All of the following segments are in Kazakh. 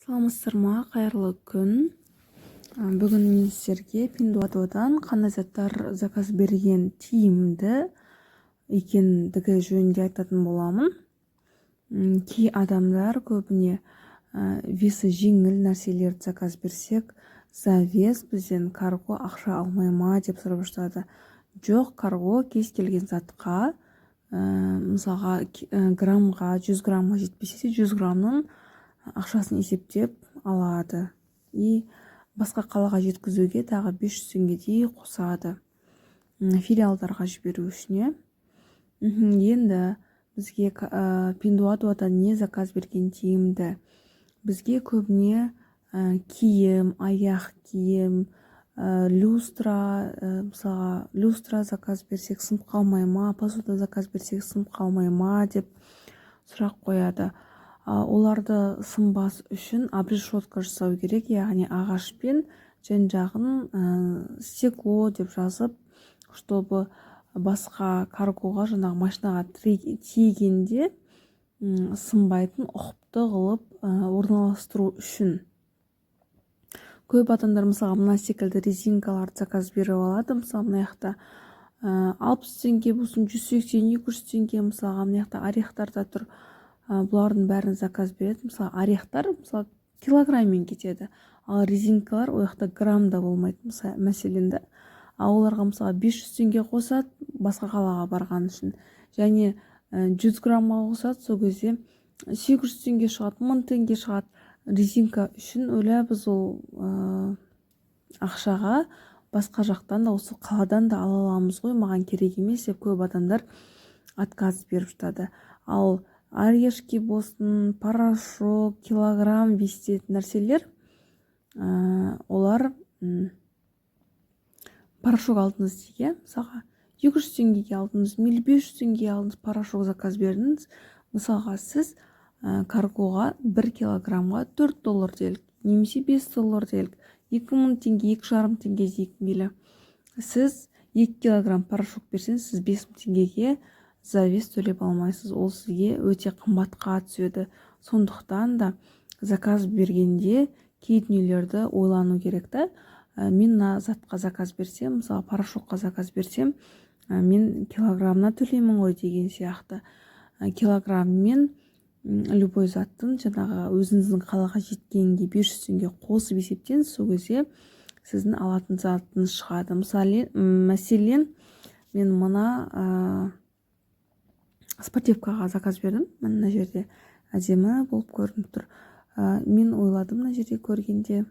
Саламатсыздар ма, қайырлы күн! Бүгін мен сіздерге Пиндуодуодан қандай заттар заказ берген тиімді екендігі жөнінде айтатын боламын. Кей адамдар көбіне весі жеңіл нәрселерді заказ берсек, за вес бізден карго ақша алмай ма деп сұрап жатады. Жоқ, карго кез келген затқа, мысалға, граммға, 100 граммға жетпесе де, 100 граммның ақшасын есептеп алады и басқа қалаға жеткізуге тағы 500 теңгедей қосады филиалдарға жіберу үшін, иә. Енді бізге Пиндуодуодан не заказ берген тиімді? Бізге көбіне киім, аяқ киім, люстра, мысалға, люстра заказ берсек, сынып қалмай ма, посуда заказ берсек, сынып қалмай ма деп сұрақ қояды. Оларды сынбас үшін обрешетка жасау керек, яғни ағашпен жан жағын стекло деп жазып, чтобы басқа каргоға, жаңағы машинаға тиегенде сынбайтын, ұқыпты қылып орналастыру үшін. Көп адамдар, мысалға, мына секілді резинкаларды заказ беріп алады. Мысалы, мына жақта 60 теңге болсын, 180, 200 теңге. Мысалға, мына жақта орехтар да тұр, бұлардың бәрін заказ береді. Мысалы, орехтар, мысалы, килограмммен кетеді, ал резинкалар ол жақта грамм да болмайды, мысалы, мәселен да. Ал оларға, мысалы, 500 теңге қосады басқа қалаға барған үшін және 100 граммға қосады. Сол кезде 800 теңге шығады, 1000 теңге шығады резинка үшін. Ойлаймыз, ол ақшаға басқа жақтан да, осы қаладан да ала аламыз ғой, маған керек емес деп көп адамдар отказ беріп жатады. Ал орешки болсын, порошок, килограмм весетін нәрселер, олар порошок алдыңыз дейік, иә. Мысалға, 200 теңгеге алдыңыз или 500 теңгеге алдыңыз, порошок заказ бердіңіз. Мысалға, сіз каргоға 1 килограммға 4 доллар делік немесе 5 доллар делік, 2000 теңге, 2,5 теңге дейік. Мейлі, сіз 2 килограмм порошок берсеңіз, сіз 5000 теңгеге за вес төлеп алмайсыз, ол сізге өте қымбатқа түседі. Сондықтан да заказ бергенде кей дүниелерді ойлану керек та. Мен мына затқа заказ берсем, мысалы, порошокқа заказ берсем, мен килограммына төлеймін ғой деген сияқты. Килограмммен любой заттың жаңағы өзіңіздің қалаға жеткенге 500 теңге қосып есептеңіз, сол кезде сіздің алатын затыңыз шығады. Мысалы, мәселен, мен мына спортивкаға заказ бердім. Мына жерде әдемі болып көрініп тұр. Мен ойладым, мына жерде көргенде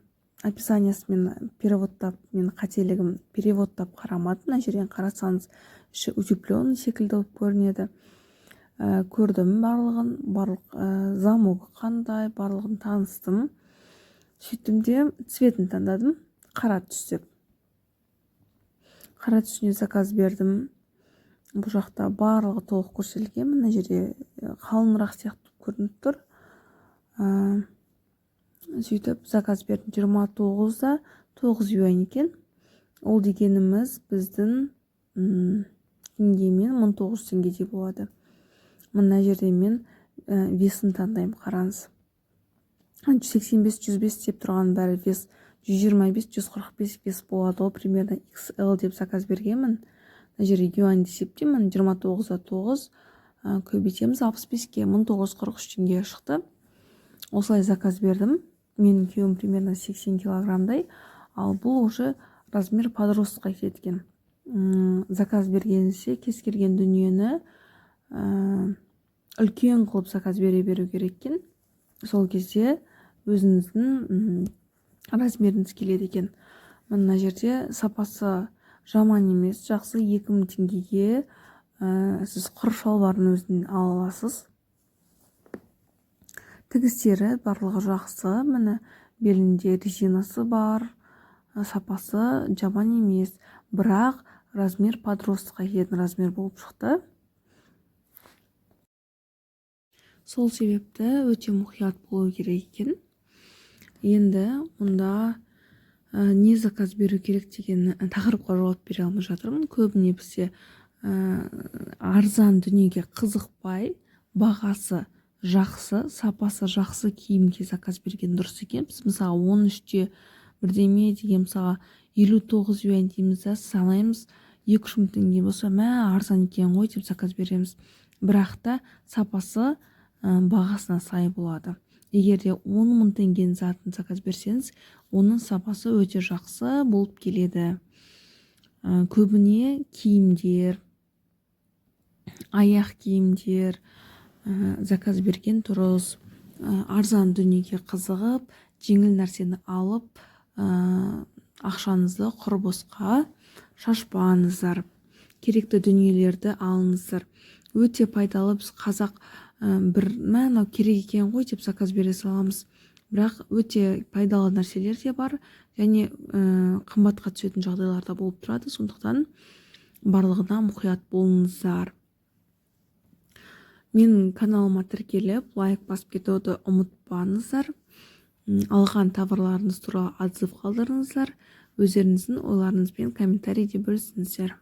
описаниясымен переводтап, мен қателігім, переводтап қарамадым. Мына жерден қарасаңыз, іші утепленный секілді болып көрінеді. Көрдім барлығын, барлық замогы қандай, барлығын таныстым. Сөйттім де, цветін таңдадым, қара түс деп. Қара түсіне заказ бердім. Бұл жақта барлығы толық көрсетілген. Мына жерде қалыңырақ сияқты көрініп тұр. Сөйтіп заказ бердім. 29 да 9 юань екен. Ол дегеніміз біздің теңгемен 1900 теңгедей болады. Мына жерде мен весін таңдаймын. Қараңыз, 185, 105 деп тұрған бәрі вес, 125, 145 вес болады ғой примерно. XL деп заказ бергенмін. Мына жерге юаньді есептеймін: 29 да 9 көбейтеміз 65-ке, 1943 теңге шықты. Осылай заказ бердім. Менің күйеуім примерно 80 килограммдай, ал бұл уже размер подростокқа кетеді екен. Заказ бергеніңізде кез келген дүниені үлкен қылып заказ бере беру керек екен. Сол кезде өзіңіздің размеріңіз келеді екен. Мына жерде сапасы жаман емес, жақсы. 2000 теңгеге сіз құр шалбардың өзін ала аласыз. Тігістері барлығы жақсы, міне, белінде резинасы бар. Сапасы жаман емес, бірақ размер подростокқа келетін размер болып шықты. Сол себепті өте мұқият болу керек екен. Енді мұнда не заказ беру керек деген тақырыпқа жауап бере алмай жатырмын. Көбіне бізде арзан дүниеге қызықпай, бағасы Жақсы, сапасы жақсы киімге заказ берген дұрыс екен. Біз, мысалы, 13-те бірдеме деген, мысалға, 59 юань дейміз да, санаймыз, 2-3 мың теңге болса, мә, арзан екен ғой деп заказ береміз. Бірақ та сапасы бағасына сай болады. Егер де 10 000 теңгенің затын заказ берсеңіз, оның сапасы өте жақсы болып келеді. Көбіне киімдер, аяқ киімдер заказ берген дұрыс. Арзан дүниеге қызығып, жеңіл нәрсені алып, ақшаңызды құр босқа шашпаңыздар. Керекті дүниелерді алыңыздар, өте пайдалы. Біз, қазақ, бір мә, мынау керек екен ғой деп заказ бере саламыз. Бірақ өте пайдалы нәрселер де бар және қымбатқа түсетін жағдайлар да болып тұрады. Сондықтан барлығына мұқият болыңыздар. Менің каналыма тіркеліп, лайк басып кетуді ұмытпаңыздар. Алған товарларыңыз туралы отзыв қалдырыңыздар, өздеріңіздің ойларыңызбен комментарийде бөлісіңіздер.